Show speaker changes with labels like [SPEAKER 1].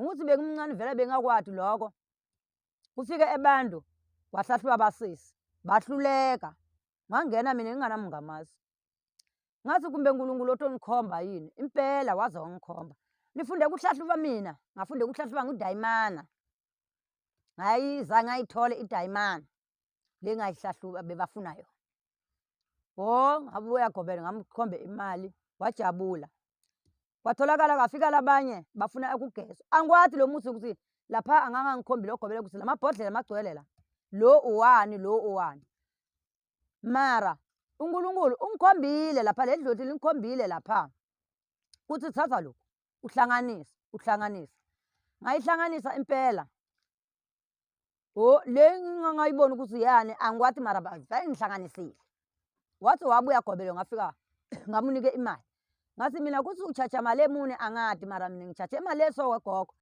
[SPEAKER 1] Ukuthi bengimncane vele bengakwadi lokho. Kufike abantu kwahlahluka abasisi bahluleka. Ngangena mina nginganamngamazi. Ngathi kumbe uNkulunkulu otongikhomba yini? Impela waze wangikhomba. Nifunde kuhlahluba mina, ngafunde kuhlahluba ngudayimana. Ngayiza ngayithola idayimana le ngayihlahluba bebafuna yona. Wo ngabuya gobela ngamkhombe imali wajabula. Kwatholakala kwafika labanye bafuna ukugezwa. Angikwazi lo muthi ukuthi lapha angangangikhombi lo gobela ukuthi lamabhodlela magcwele la. Lo uwani lo uwani. Mara uNkulunkulu ungikhombile lapha le dloti lingikhombile lapha kuthi thatha lokhu uhlanganise uhlanganise. Ngayihlanganisa impela. O le ngingangayiboni ukuthi yani angikwathi mara ngihlanganisile. Wathi wabuya gobelo ngafika ngamunike imali. Ngathi mina kuthi utshatsha mali emune angadi mara mina ngitshatshe imali eso wegogo.